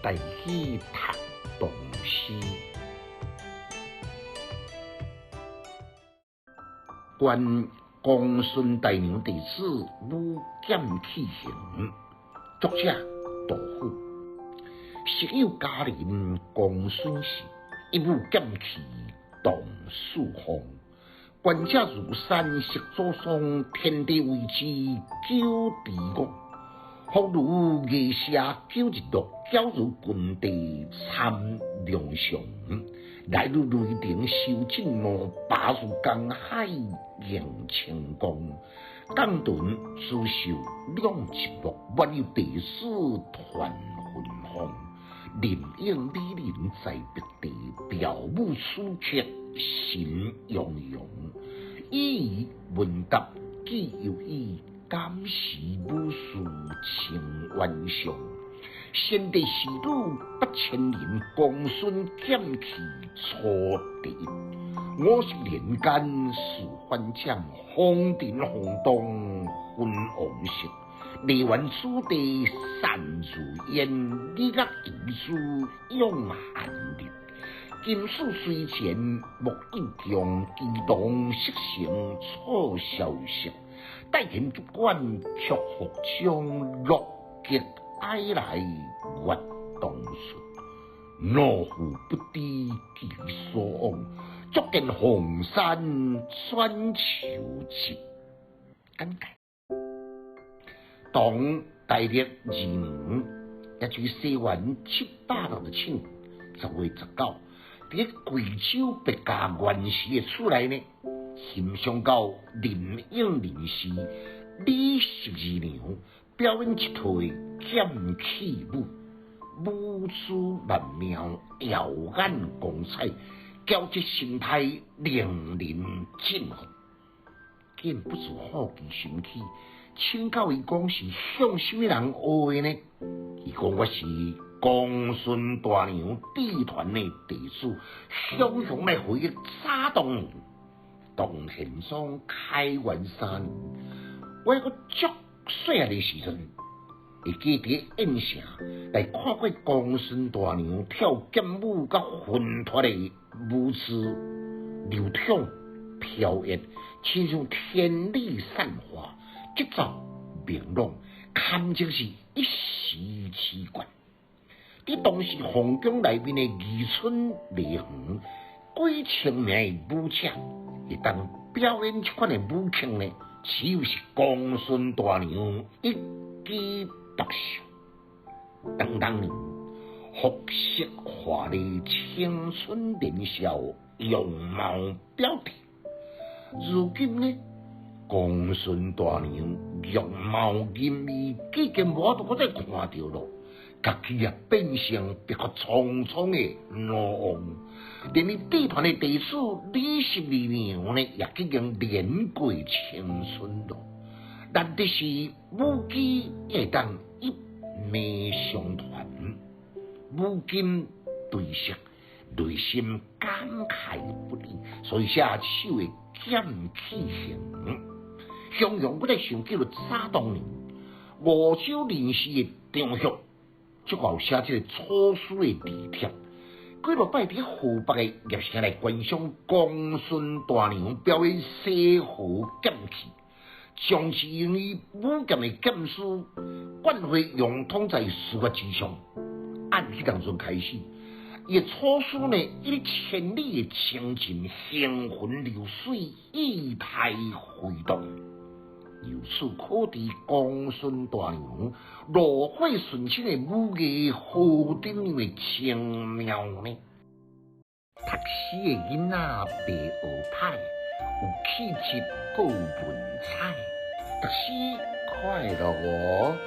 台語讀唐詩。觀公孫大娘弟子舞劍器行，作者杜甫。昔有佳人公孫氏，一舞劍氣動四方。觀者如山色祖松，天地為之久治國。福如月霞九日落，皎如群帝參良相。來如雷霆收震怒，罷如江海映晴光。江屯珠秀兩一目，萬有地勢傳芬芳。林應美人在別地，表舞此刻心洋洋。以聞答記猶已，敢是武士情冤上。先帝時女八千人，公孫劍氣初第一。50年間事反轉，風塵風動分王室。梨園子弟散如煙，李樂吟詩詠寒日。金樹雖前莫應強，機動色成錯消息。待賢急管曲復章，樂極哀來月當出。懦夫不知其所往，足見鳳山轉秋疾。簡介：唐大曆二年，也就是西元767年10月19，佇貴州白家原氏的厝內呢，欣賞到林應人士李十二娘表演一套劍氣舞，舞姿曼妙，耀眼光彩，嬌質神態令人振奮。禁不住好奇心起，請教伊講是向啥物人學的呢？伊講我是公孫大娘智團的弟子，雄雄來回憶早當年，唐玄宗開元三年，我閣足細漢的時陣，會記佇燕城來看過公孫大娘跳劍舞佮魂脫的舞姿流暢飄逸，親像天女散花，節奏明朗，堪稱是一時奇觀。佇當時皇宮內面的宜春梨園，幾千名的舞者會當表演這款的舞曲呢，只有是公孫大娘一枝獨秀。當當年服飾華麗，青春年少，容貌標致。如今呢，公孫大娘容貌淫美，已經無法度閣再看著咯。家己也變成白髮蒼蒼的老翁，連伊智團的弟子李十二娘呢，也已經年過青春咯。難得是舞技會當一脈相傳，舞金對色，內心感慨不已，所以寫首的劍氣行。雄雄閣再想起了早當年梧州人士的張學。足夠寫這个楚詩的字帖，幾落擺佇河北的鄴城來觀賞公孫大娘表演西河劍氣，將是因為舞劍的劍師冠輝融通在視覺之上。按彼當陣開始，伊的楚詩呢，以千里的清靜，行雲流水，意態飛動。由此可知，公孫大娘爐火純青的武藝何等樣的精妙呢？讀書的囡仔袂學歹，有氣質閣有文采，讀書快樂哦。